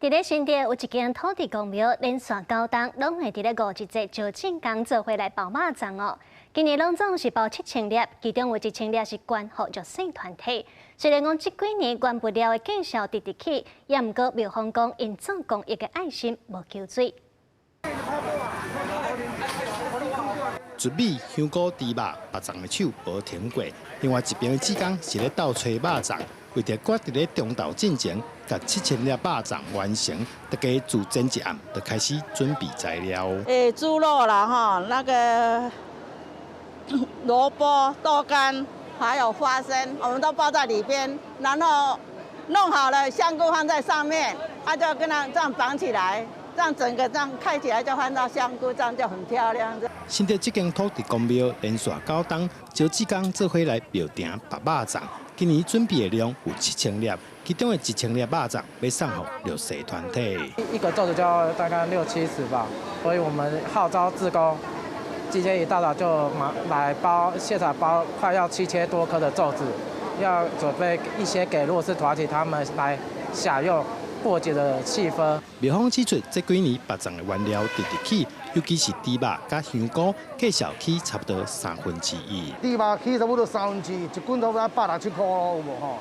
佇咧新竹有一間土地公廟，連續九冬攏會佇咧五一節招進工做伙來包肉粽哦。今年攏總是包7000粒，其中有1000粒是捐予弱勢團體。雖然講這幾年原物料的價數直直起，也毋過廟方講𪜶做公益的愛心無求水。糯米、香菇、豬肉，縛粽的手無停過。另外一邊的志工是咧鬥揣肉粽，為著趕佇咧中晝進前，共7000粒肉粽完成，大家自前一暗就開始準備材料。欸，豬肉啦，哈，那個蘿蔔、豆乾，還有花生，我們都包在裡邊，然後弄好了，香菇放在上面，啊，就跟它這樣綁起來。這樣整個這樣看起來就換到香菇，這樣就很漂亮。新竹這間土地公廟連續九冬招志工做伙來廟埕縛肉粽，今年準備的量有七千粒，其中的1000粒肉粽欲送予弱勢團體。一個粽子就要大概六七十吧，所以我們號召志工，今天一大早就馬來包，現場包快要7000多顆的粽子，要準備一些給弱勢團體他們來享用過節的氣氛。廟方指出，這幾年縛粽的原料直直起，尤其是豬肉佮香菇，價數起差不多三分之一。豬肉起差不多三分之一，一斤差不多167塊咯，有無吼？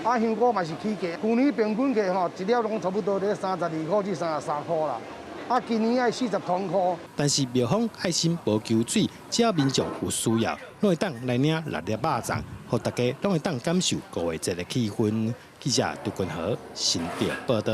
啊，香菇嘛是起價，舊年平均價吼，一粒攏差不多咧32塊至33塊啦。啊，今年愛40通塊。但是廟方愛心無求水，只要民眾有需要，攏會當來領六粒肉粽，予大家攏會當感受五月節的氣氛。記者杜君豪新竹報導。